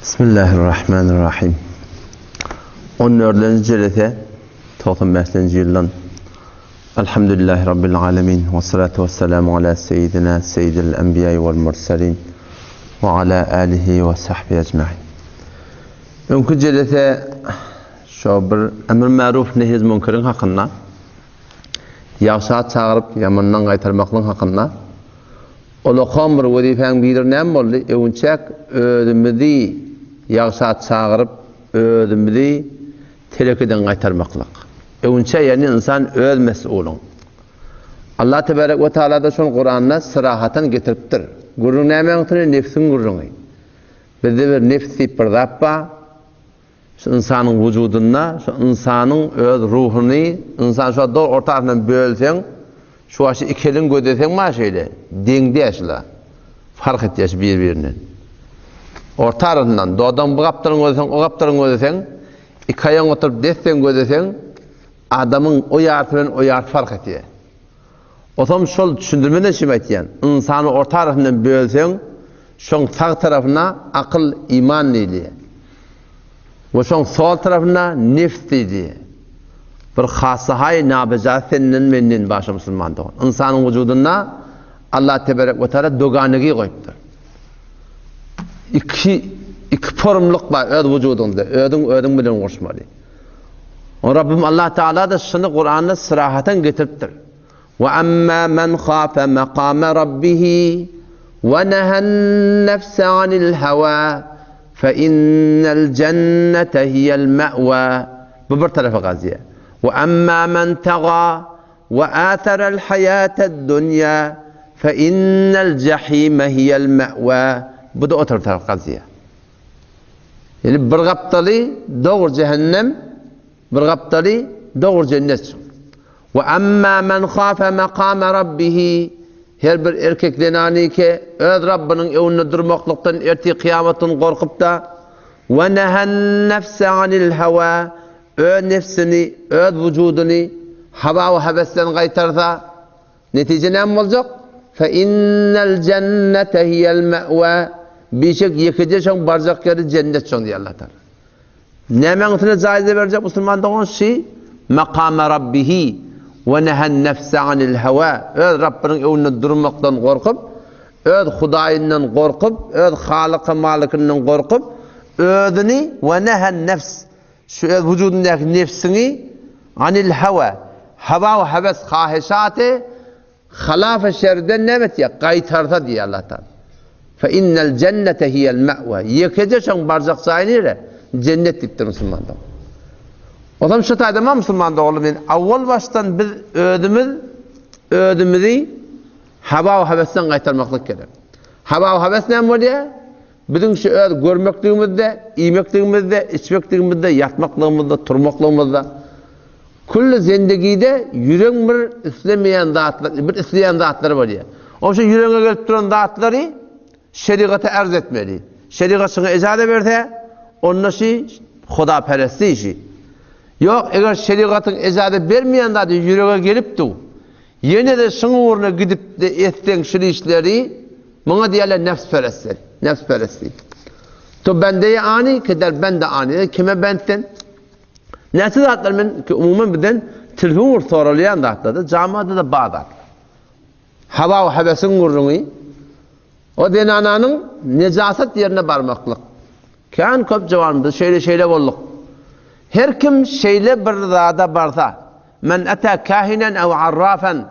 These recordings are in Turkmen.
Bismillahirrahmanirrahim. 14-nji jelese 95-nji ýyldan Elhamdülillahi Rabbil alemin we salatu we selamu ala seyyidina seyyidil enbiýa wal mursalin we ala alihi we sahbihi ecmaîn. Öňki jelese şo bir emr ma'ruf nehiz münkeriň hakynda ýagşa çagyryp ýamandan gaýtarmaklygyň hakynda Ol-okan bir wezipäň biri näme boldy? Öwünçäk özümizi ýagşa çagyryp, özümizi telekeden gaýtarmaklyk. Öwünçä ýagny ynsan öz mes'ulyň. Allah tebarek we taala-da şony Kuranda syrahatan getiripdir. Gürrüň nämäň üstünde? Nefsiň gürrüňi. Bizde bir nefs diýip bir zat bar. Şu ynsanyň wujudynda, şu ynsanyň öz ruhuny, ynsan şu dogry orta arasyndan bölseň, şu başy iki elin gözeseň bar şeýle, deň däl şular. Fark etýär şu bir-birinden. Orta arasyndan dodagyň bu gapdalyny gözeseň, o gapdalyny gözeseň, iki aýagyňy oturyp desseň gözeseň, adamyň o ýarysy bilen o ýarysy fark etýär. Otam şol düşündirmeden şeýle aýtýan, ynsany orta arasyndan bölseň, şoň sag tarapyna akyl, iman diýilýär. We şoň sol tarapyna nefs diýilýär. Bir hasahaý nabeja senden menden başga musulman dogan. Ynsanyň wujudynda Allah teberek we taala doganigi goýupdyr. Iki iki forumlyk bar öz wujudyňda. Özüň özüň bilen uruşmaly. O Rabbim Allah Teala da şuny Kuranda syrahatan getiripdir. Ve amma men khafa maqama rabbih ve nahan nefse anil hawa fe innel cennete hiyel ma'wa. Bu bir tarafı gaziye. Ve amma men taga ve athara'l hayate'd dunya fe innel cehime hiyel ma'wa. Bu da o tarafı gaziye. Ýöne bir gapdaly dogry jähennem, bir gapdaly dogry jennet. We amma men khafa maqama rabbihi her bir erkek zenany ki öz Rabbynyň öňünde durmaklykdan ertir kyýamatdan gorkup-da we nahan nefse anil hawa öz nefsini, öz wujudyny hawa we hewesden gaýtarsa Netije näme boljak? Fe innel jennete hiýel me'wa. Bişek ýekeje şoň barjak ýeri jennet şoň diýýär Allah Taala. Nämäň üstüne jaýza berjek musulman dogan şi makama rabbihi we nehen nefse anil hawa. Öz Rabbynyň öňünde durmakdan gorkup, öz Hudaýyndan gorkup, öz Halyky Malikyndan gorkup, özüni we nehen nefs Şu öz wujudyndaky nebsiňi anil hawa, hawa we hewes haheşaty halaf-y şerden näme etýär? Gaýtarsa diýýär Allah Taala. Fe innel jennete hiýel me'wa. Ýekeje şoň barjak jaýy nire? Jennet diýipdir musulman dogan. Ozam şu taýda ma musulman doganlar men awwal başdan biz özümiz özümizi hawa we hewesden gaýtarmaklyk gerek. Hawa we hewes näme bolýar? Biziň şu öz görmekligimizde, iýmekligimizde, içmekligimizde, ýatmaklygymyzda, turmaklygymyzda, külli zendigide ýüregiň bir islemeýän zatlar, bir isleýän zatlary bolýar. Oň şu ýüregiňe gelip duran zatlary şerigata arz etmeli. Şerigat şuňa ejaza berse, onda şi hudaperestli işi. Ýok, eger şerigatyň ejaza bermeýän zady ýürege gelip dur, Ýene-de şuň ugruna gidip-de etseň şul işleri, muňa diýerler nefsperestler, nefsperestlik. To bendeýe ani, ki der bende ani. Kime bent sen? Näçe zatlar men ki umuman bizden tilhun ugur soralýan zatlar-da, jamada-da bar zatlar. Hawa we hewesiň gürrüňi, o zenananyň nejasat ýerine barmaklyk. Kän köp jowan biz şeýle-şeýle bolduk. Her kim şeýle bir zada barsa, Men ata kahinen ew arrafen,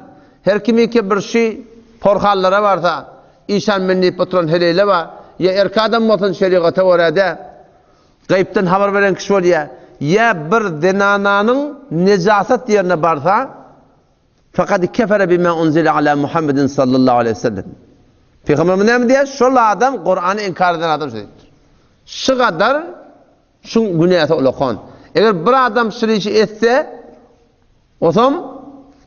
her kimiki bir şi porhanlara barsa, işan men diýip oturan heleýle bar, ýa erkek adam bolsun şerigata görä-de, gaýypdan habar beren kişi bolýar, ýa bir zenananyň nejasat ýerine barsa, fekad kefere bima unzile ala Muhammedin sallallahu aleýhi we sellem. Pygamberimiz näme diýýär? Şol adam Kurany inkar eden adam şo diýipdir. Şu gadar Şuň günäsi ulakan. Eger bir adam şul işi etse, osam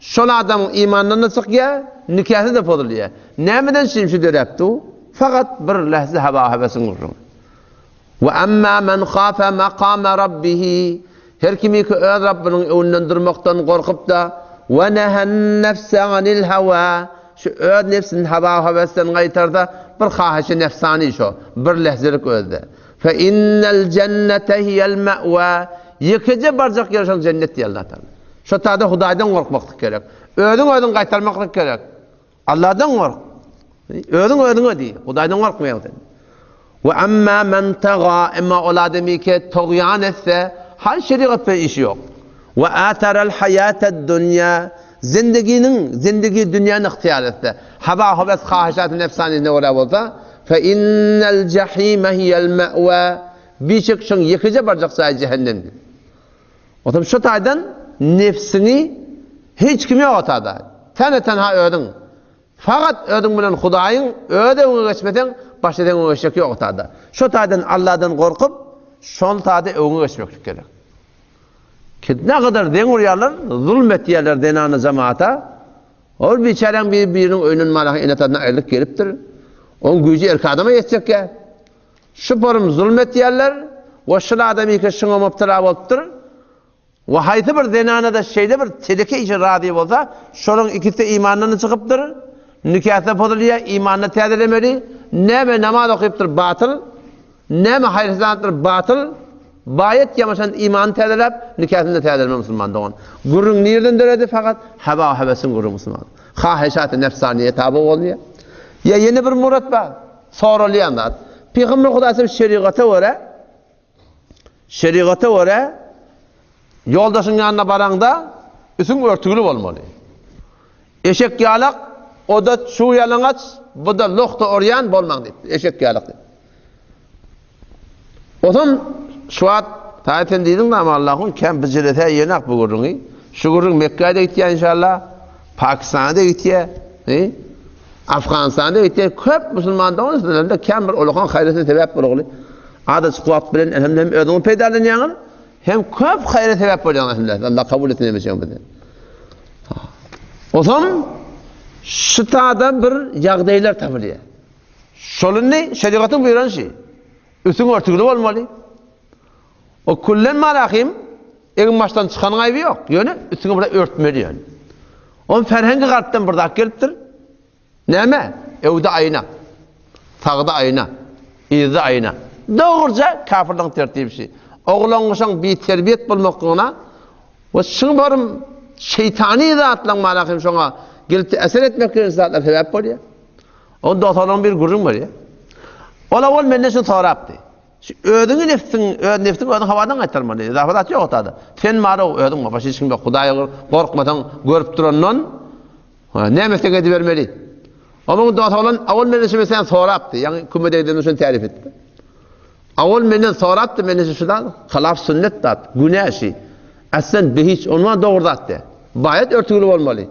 şol adamyň imanyndan-da çykýar, nikasy-da pozulýar. Nämeden şim şu döräpdi? Fakat bir lähze hawa-höwesiň gürrüňi. We amma men khafa maqama rabbihi Her kimiki öz Rabbynyň öňünden durmakdan gorkup-da, we nehan nefse anil hawa şu öz nebsini hawa-höwesden gaýtarsa, bir hahyşy nefsany şo, bir lähzelik özde. Fe innel jennete hiýel me'wa. Ýekeje barjak ýeri şol jennet diýýär Allah Taala. Şo taýda Hudaýdan gorkmaklyk gerek. Özüň özüň gaýtarmaklyk gerek. Allahdan gork. Özüň özüňe diý. Hudaýdan gorkmaýaň sen. We amma men taga emma ol adamy ki togýan etse, hal şerigat bilen işi ýok. We ataral haýatad dunýa zindiginiň zindigi dünýäni ygtyýar etse, haba höwes hahyşaty nefsanyna görä bolsa, fe innel jahime hiýel me'wa biçik şoň ýekeje barjak jaýy jähennemdir. Otam şu taýdan nefsiňi hiç kim ýok otada. Tene tenha özüň. Fakat özüň bilen Hudaýyň öz öňüňe geçmeseň, başga seň öňüňe geçjek ýok otada. Şu taýdan Allahdan gorkup, şol taýda öňüňe geçmeklik gerek. Ki ne kadar deň urýarlar, zulm etýärler zenana jamaata. Ol biçäräň biri biriniň öýünden malahy ene-atadan aýrylyp gelipdir. Oň güýji erkek adama ýetjekkä. Şu forum zulm etýärler we şul adam ýeke şuňa mubtala bolupdyr we haýsy bir zenana-da şeýle bir teleke işe razy bolsa, şolaryň ikisi-de imandan çykypdyr, nikasy-da pozulýar, imanyny täzelemeli, näme namaz okypdyr batyl, näme haýyr-yhsanatdyr batyl, baýat ýamaşan imanyny täzeläp, nikasyny-da täzelemeli musulman dogan. Gürrüň nirden döredi fakat hawa-höwesiň gürrüňi musulman. Haheşat-y nefsaniýe taby bolýar. Ýa ýene bir murat bar. Soralýan zat. Pygamber Hudaýam şerigata görä şerigata görä ýoldaşyň ýanyna baraňda üstüň örtügli bolmaly. Eşek ýalak, o-da çuw ýalaňaç, bu-da lohta orýan bolmaň diýipdir. Eşek ýalak diýip. Otam şu wagt taý sen diýdiň da Allahun kem bijirese ýenak bu gürrüňi. Şu gürrüň Mekgä-de gitýär inşallah, Pakistana-da gitýär. He? Afganistanda gitýän köp musulman dogan sizlerde kän bir ulakan haýra sebäp bolugly. Azajyk wagt bilen elhamdülillah hem özüňiz peýdalanýaňyz, hem köp haýra sebäp bolýaňyz elhamdülillah. Allah kabul etsin hemişe bizi. Otam şytada bir ýagdaýlar tapylýar. Şol indi şerigatyň buýran şi. Üstüň örtügli bolmaly. O küllen marahim egin başdan çykanyň aýby ýok. Ýöne üstüňe bir örtmeli ýöne. On ferhengi garpdan bir zat gelipdir. Näme? Öwde aýna. Sagda aýna. Yzda aýna. Dogruja kafirligiň tertibi şi. Oglan-guşaň biterbiýet bolmaklygyna we şuň barym şeýtany zatlaryň marahim şoňa gelip eser etmekligine zatlar sebäp bolýar. On dostlaryň bir gürrüň berýär. Ol owal menden şuny sorapdy. Şu özüňi nefsiň, öz nefsiň özüň hawadan gaýtarmaly. Izafa zat ýok otada. Sen bar-ow, özüň bar, başga hiç kim ýok. Hudaýa gorkmasaň, görüp durandan näme etseň edibermeli. Onuň dosty oglan owal menden şu meseläni sorapdy. Ýaňy kümede gidende şony tärifi etdi. Owal menden sorapdy, menden şu zat hylaf sünnet zat, günä şi. Aslen behiç, ondan dogry zat däl. Baýat örtügli bolmaly.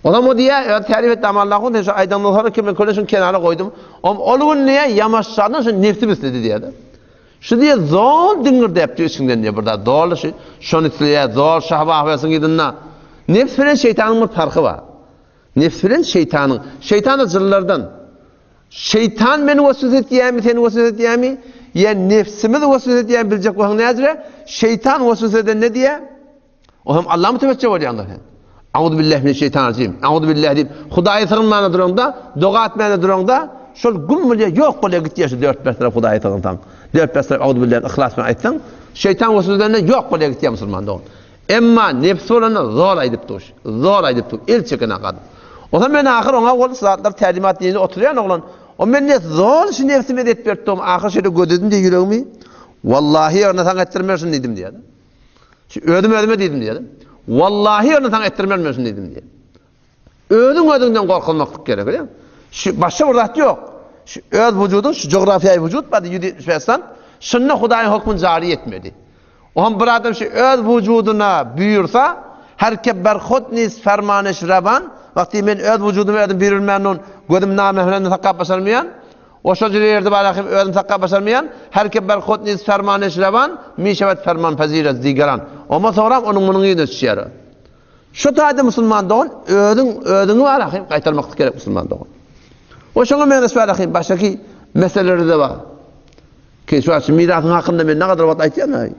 Olam o diýýär, öz tälim etdi Allahun sen şu aýdandan sonra kim köne şuny kenara goýdum. Om ol gün diýýär, ýamaşjadan şu nefsim isledi diýýär. Şu diýýär, zol diňirdäp diýýär içiňden diýýär, bir zat zol şu şony isleýär, zol şahwa-höwesiň yzynda. Nefs bilen şeýtanyň bir parhy bar. Nefs bilen şeýtanyň, şeýtan da jynlardan. Şeýtan meni waswasa etýärmi, seni waswasa etýärmi? Ýa nefsimiz waswasa etýärmi biljek bolsaň nädire? Şeýtan waswasa edende diýýär, O hem Allah'a müteveccih bolýaňda sen. Auzu billahi mineşşeýtanirrajim. Auzu billahi diýip, Hudaýa sygynmana duraňda, doga etmäne duraňda, şol güm bolýar, ýok bolýar gitýär şu dört-bäş tarap Hudaýa sygynsaň. Dört-bäş tarap auzu billahi yhlas bilen aýtsaň, şeýtan wesweseden ýok bolýar gitýär musulman dogan. Emma nefs bolanda zor aýdyp dur. Zor aýdyp dur. El çeken akad. Oza men ahyr oňa ol zatlar tälimat diýende oturýan oglan. O men ne zor şu nefsime edip beripdim. Ahyr şeýle gözledim diýip ýüregimi. Wallahi ýerine saňa etdirmersin diýdim diýýär. Şu özüm özüme diýdim diýýär. Wallahi ony saňa etdirmerin men şuny diýdim diýýär. Özüň özüňden gorkulmaklyk gerek, bilýäňmi? Şu başga bir zat ýok. Şu öz wujudyň, şu jografiýaý wujud bar 175 san, şunda Hudaýyň hökmüni jary etmeli. O hem bir adam şu öz wujudyna buýursa, her ke ber hud nis fermaneş rewan, wagty men öz wujudymy özüm buýurmaýan, on gözüm namähremden saklap başarmaýan, O şo jüre ýerde bar ahim özüni saklap başarmaýan, her ke ber hud niz fermaneş rewan, mi şewed fermanpezir ez digeran. Oma soňram onuň munuň yzyna düşýär. Şo taýda musulman dogan özüň özüňi bar ahim gaýtarmaklyk gerek musulman dogan. O şoňa meňzeş bar ahim başgaky meseleleri-de bar. Ki şu şu mirasyň hakynda men ne kadar wagt aýtýan.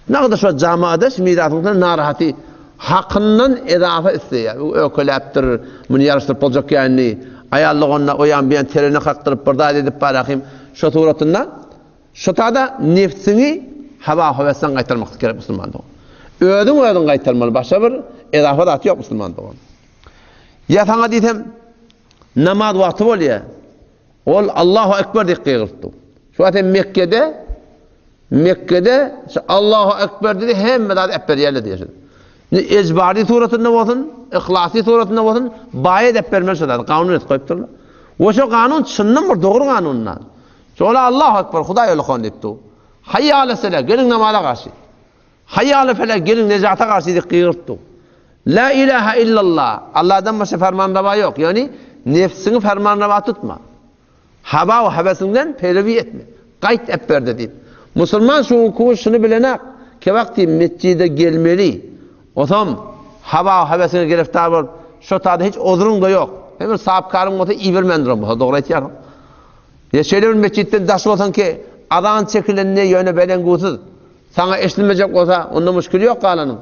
Nagda şo jamaadaş mirasyňdan narahaty hakyndan edafa isleýär. Bu ökeläpdir, muny ýaraşdyryp boljak ýa indi. Aýallyk onda o ýan bu ýan terene kakdyryp bir zat edip bar ahim. Şo suratynda şo tada nefsiňi hawa-höwesden gaýtarmaklyk gerek musulman dogan. Özüň özüň gaýtarmaly, başga bir edafa zat ýok musulman dogan. Ýa saňa diýsem namaz wagty bolýar. Ol Allahu Ekber diýip gygyrypdy. Şu wagt hem Mekgede Mekgede şu Allahu Ekber diýdi hemme zat äpberýärler diýýär. Indi ejbary suratynda bolsun, yhlasy suratynda bolsun, baý edip bermeli şu zady, kanun edip goýupdyrlar. We şu kanun çyndan bir dogry kanundan. Şola Allahu Ekber, Hudaý ulukan diýipdi. Hayya ala sela, geliň namaza garşy. Hayya ala fela, geliň nejata garşy diýip gygyrypdy. La ilaha illallah, Allahdan başga fermanreva ýok. Ýagny nefsiňi fermanreva tutma. Hawa we hewesiňden peýrewi etme. Gaýt epberde diýip. Musulman şu günki şuny bilenak, kewagty metjide gelmeli. Osam hawa we hewesiňe giriftar bolup, şo tada hiç ozuryň-da ýok. Hem bir sahapkaryň bolsa ibermän duran bolsa dogry aýtýarsyň. Ýa şeýle bir metjitden daş bolsaň ki, azan çekilende ýöne belengusyz, saňa eşidilmejek bolsa, onda muşkil ýok galanyň.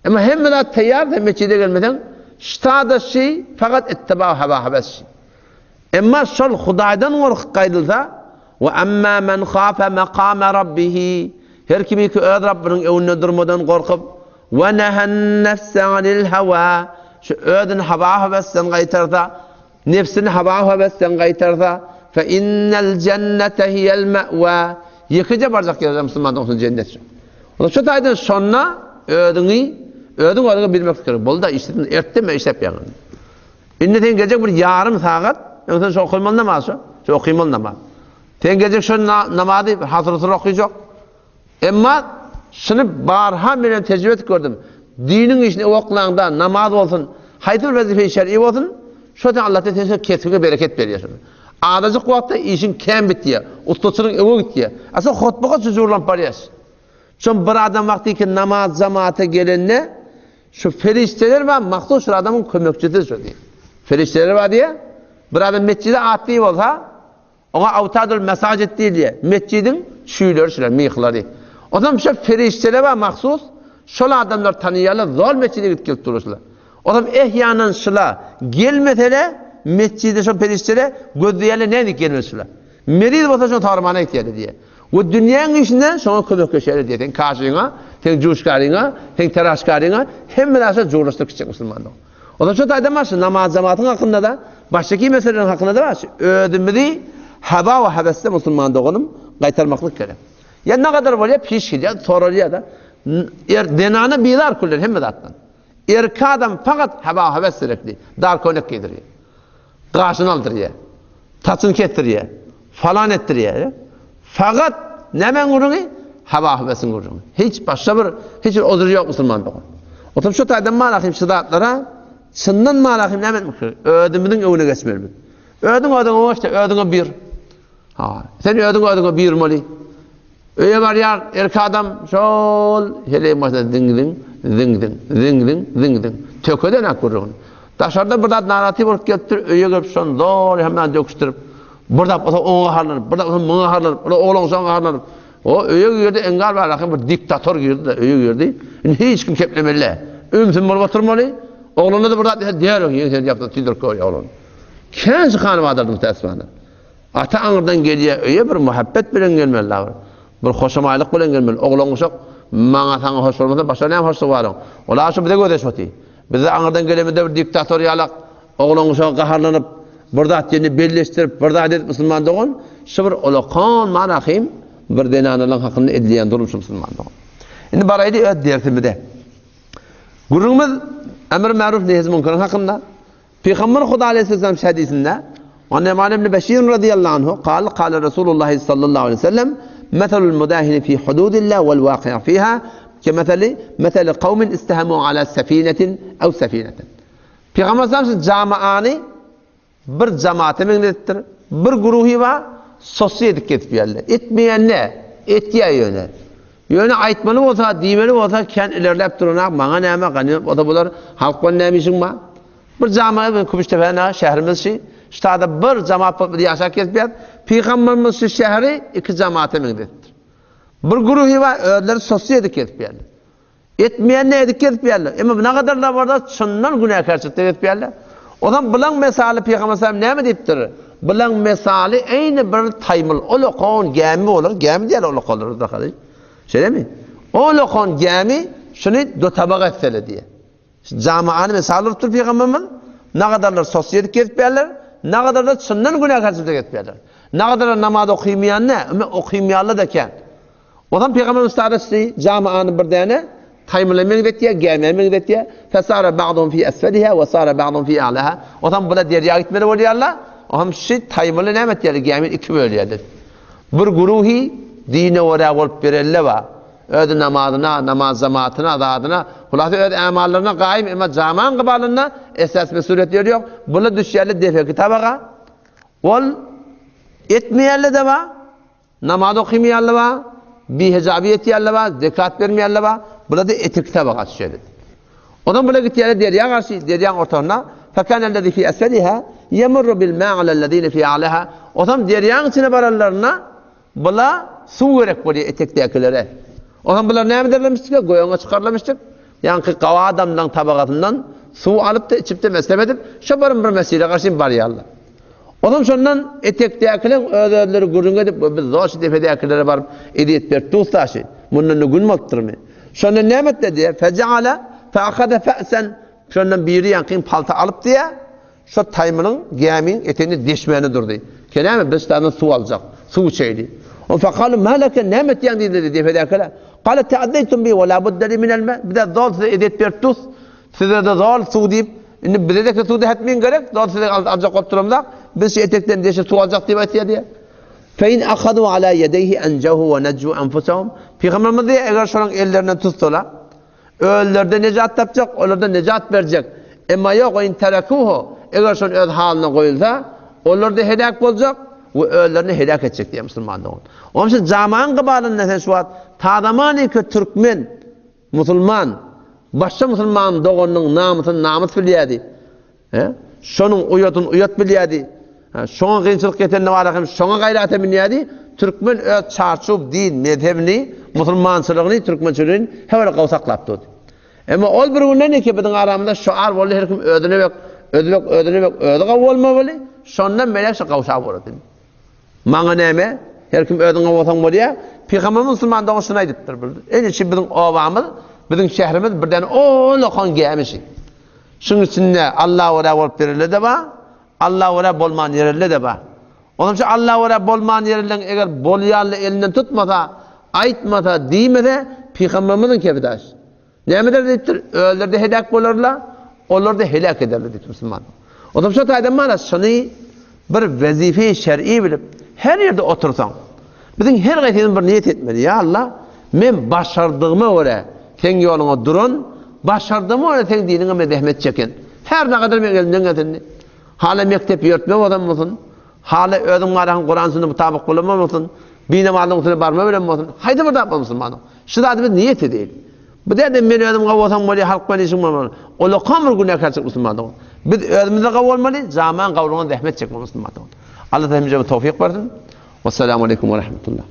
Emma hemme zat taýýar, sen metjide gelmeseň, ştada şi fakat ittiba hawa hewes şi. Emma şol Hudaýdan gorkup gaýdylsa, Ve amma men hafe makame rabbihi, her kimi ki öz Rabbynyň öňünde durmadan gorkup, ve nehen nefse anil hawa, şu özüni hawa-höwesden gaýtarsa, nebsini hawa-höwesden gaýtarsa, fe innel jennete hiyel me'wa, ýekeje barjak ýeri musulman dogrusu jennet şu. Onda şu taýdan şonda özüňi, özüň özüňe bilmek gerek. Bolda işledin, ertdeme işläp ýaňy. Indi sen geljek bir ýarym sagat, öň sen şu okymaly namaz şu, şu okymaly namaz. Sen geljek şu namazy hasyr-husur okyjak. Emma şuny barha men tejribe etip gördüm. Diniň işini oklaňda namaz bolsun, haýsy bir wezipe şer'i bolsun, şo sen Allahdan sen şu kesbiňe bereket berýär şony. Azajyk wagtda işiň kän bitýär, ussaçylyk öňe gitýär. A sen hutbaga jujurlanyp barýas. Şon bir adam wagty ki namaz jamaata gelende Şu perişdeler bar, mahsus şul adamyň kömekçisi şu diýip. Perişdeler bar diýe. Bir adam metjide atly bolsa, oňa awtadul mesajid diýilýär. Metjidiň çüýleri şular, myhlary. Ondan şu perişdeler bar mahsus, şol adamlar tanyýarlar, zol metjide gidip gelip duruşlar. Ondan ehýanan şula gelmesele, metjide şol perişdeler gözleýärler, nädip gelmez şula. Meriz bolsa şo sarmana gitýärdi diýýär. We dünýäň işinde şoňa kömekleşýärler diýýär. Seň kaşyňa, seň juşkaryňa, seň teraşkaryňa hemme zada jurlaşdyryp gitjek musulmanlyk. O zaman şo taýdan başla namaz jamatyň hakynda-da, başdaky meseleleriň hakynda-da baş özümizi hawa we hewesde musulman doganym gaýtarmaklyk gerek. Ýa nagadar bolýar piş gidýär, soralýar-da. Er zenana bizar küllen hemme zatdan. Erkek adam fakat hawa hewes gerekli. Dar köýnek geýdirýär. Gaşyny aldyrýar. Saçyny kesdirýär. Falan etdirýär. Fakat nämäň gürrüňi? Hawa-höwesiň gürrüňi. Hiç başga bir, hiç bir ozry ýok musulman dogan. Oturyp şu taýdan malahym şu zatlara çyndan malahym näme etmek gerek? Özümiziň öňüne geçmeli biz. Özüň özüňe goş-da, özüňe bir. Ha, sen özüň özüňe birmeli. Öýe barýar, erkek adam şol heleýiň başynda ziň-ziň, ziň-ziň, ziň-ziň, ziň-ziň. Tökeden-ä gürrüňini. Daşarda bir zat naraty bolup gelipdir, öýe gelip şony doly hemmäni döküşdirip, bir zat bolsa oňa gaharlanyp, bir zat bolsa muňa gaharlanyp, bir oglan şoňa gaharlanyp. O öýe girdi, eňňal barlaky bir diktator girdi-de, öýe girdi. Indi hiç kim keplemeli-dä. Ümsüm bolup oturmaly. Oglana-da bir zat diýse, derrew ýeňsesini ýapyp tüýdürip goýýar oglany. Kän çykany bardyr mütäessifana. Ata aňyrdan gelýär öýe bir muhabbet bilen gelmeli da bir. Bir hoşamaýlyk bilen gelmeli. Oglan uşak maňa saňa hoş bolmasa başga näme hoşlugy bar oň. Olar şu bize göz oty. Bizde aňyrdan gelemizde bir diktator ýalak oglan uşaga gaharlanyp bir zat diýeni belleşdirip bir zat edip musulman dogan şu bir olakan manahym bir zenanalaryň hakynda edilýän zulum şu musulman dogan. Indi baraýly öz dersimize. Gürrüňimiz emr maruf nehiz münkerin hakynda. Pygamber Huda aleýhissalam şu hadysynda, An Nu'man ibn Beşir radiyallahu anhu kal, kale Resulullah sallallahu aleýhi we sellem, Meselul mudahini fi hududillah vel waqi'a fiha kemeseli meseli kawmin istehemu ala sefinetin ew sefineten. Pygamber sallam şu jamaany bir jamaata meňzetipdir. Bir guruhy bar, sosy edip gezip ýörler. Etmeýän ne? Etýär ýöne. Ýöne aýtmaly bolsa, diýmeli bolsa kän ilerläp duranak, maňa näme, ganymat bolsa bular, halk bilen näme işiň bar? Bir jamaat bilen Kümüşdepe na şäherimiz şi, ştada bir jamaat bolup biz ýaşap gezipýäs. Pygamberimiz şu şäheri iki jamaata meňzetipdir. Bir güruhy bar, özleri sosy edip gezipýärler. Etmeýänini edip gezipýärler. Emma nagadarlar barda çyndan günäkärçilikde gezipýärler. Onsoň bulaň mesaly Pygamber sallam näme diýipdir? Bulaň mesaly eýni bir taýmyl, ulakan gämi bolar, gämi diýýärler ulakanlara dahaly. Şeýlemi? Ulakan gämi şuny dotabak etsele diýýär. Jamaany mysal urupdyr pygamberimiz. Nagadarlar sosýedik gezip berler, nagadarlar çyndan günäkärçilikde gezip berler. Nagadarlar namaz okymýan nä, üme okymýanlar da kän. Onsoň pygamberimiz sadasy jamaany bir däne taýmyla meňzetýär, gämä meňzetýär. Fesara ba'dhum fi asfaliha we sara ba'dhum fi a'laha. Onsoň bular derýa gitmeli bolýarlar. Oňam şi taýmyly näme etýärler? Gämini iki bölýärler. Bir guruhy dine görä bolup berelle bar. Öz namazyna, namaz jemaatyna, zadyna, hulasy öz ämallaryna gaýym, emma jamaň gybalynda esas mesuliýetleri ýok. Bular düşýärler defeki tabaga. Ol etmeýärler-de bar, namaz okymaýarlar bar, bihejabi etýärler bar, zekat bermeýärler bar. Bular-da eteki tabaga düşýärler. Ondan bular gitýärler derýa garşy, derýaň ortasynda, Fekânellezî fî esfeliha yemurru bil mâ alellezîne fî a'lâhâ. Onsoň derýaň içine baranlarynda Bula suw gerek bolýar etekdäkilere. Onsoň bular näme ederlermişdikler? Göýäňe çykarlarmyşdyk. Ýaňky gawy adamlaryň tabagasyndan suw alyp-da, içip-de mesrep edip, şo baryň bir mesire garşy barýarlar. Onsoň şondan etekdäkileň öz-özleri gürrüň edip, we biz zor şu depedäkilere baryp ezýet berip durus-da şi. Mundan-da gün bolupdyrmy? Şondan näme etdiler diýýär? Fejeale feahaze fe'sen. Şondan biri ýaňkyň palta alyp diýýär. Şo taýmylyň, gämiň, etegini deşmäne durdy. Ke näme, biz ştadan suw aljak. Suw içeýli. On fekalu ma leke, näme etýäň diýdiler diýdi depedäkiler. Kale teazzeýtum bi we la budde li minel me. Bize zol size ezýet berip dus. Size-de zol suw diýip, indi bize-de suw-da hetmin gerek, zol size aljak bolup duramzak. Biz şu etekden deşip suw aljak diýip aýtýar diýýär. Fe in ahadu ala ýedeýhi enjehu we nejju enfusehum. Pygamberimiz diýýär, eger şolaryň ellerinden tutsalar, Özleri-de nejat tapjak, olar-da nejat berjek. Emma ýok, we in terekuhu, eger şony öz halyna goýulsa, olar-da heläk boljak we özlerini heläk etjek diýýär musulman dogan. Onuň üçin jamaň gybalynda sen şu wagt tazamanyky türkmen, musulman, başga musulman doganynyň namysyny namys bilýärdi. He? Şonuň uýadyny uýat bilýärdi. He, şoňa kynçylyk ýetende bara hem şoňa gaýrata münýärdi. Türkmen öz çarçuw din, mezhebini, musulmançylygyny, türkmençiligini hewer gowy saklap durdy. Emma ol bir günden eke biziň aramyzda şoar boldy, her kim özüne bek, özbek özüne bek, özi gowy bolmaly, şondan beýläk şu gowşap ugrady. Maňa näme? Her kim özüňe bolsaň bolýar. Pygamberimiz musulman dogan şuny aýdypdyr. Ene şu biziň obamyz, biziň şährimiz birden olakan gämişi. Şuň içinde Alla görä bolup ýörelle-de bar, Alla görä bolman ýörelle-de bar. Onuň üçin Alla görä bolman ýörelleň eger bolýanly elinden tutmasa, aýtmasa, diýmese, pygamberimiziň kefi daş. Näme eder diýipdir? Özleri-de heläk bolarlar, olary-da heläk ederler diýipdir musulman. Onsoň şo taýdan mana şuny bir wezife-i şer'i bilip, her ýerde otursaň, biziň her haýsymyz bir niýet etmeli, Ýa Alla, men başardygyma görä Seň ýoluňa duran, başardygyma görä Seň diniňe men zähmet çeken. Her nagadar meň elimden gelsindi. Hala mekdep ýörtme bolsam bolsun, hala özüň barahyň Kuran sünne mutabyk bolama bolsun, binamazlygyň üstüne barma bilen bolsun, haýsy bir zat bolsun musulmanyň. Şu zady biz niýet edeýli. Bu däde men özüm gawy bolsam bolýar, halk bilen işim bolmaly. Ulakam bir günäkärçilik musulman dogan. Biz özümizde gawy bolmaly, jamaň gawulygyna zähmet çekmeli musulman dogan. Allah hemmämize towfyk bersin. Wessalamu aleýkum we rahmetullah.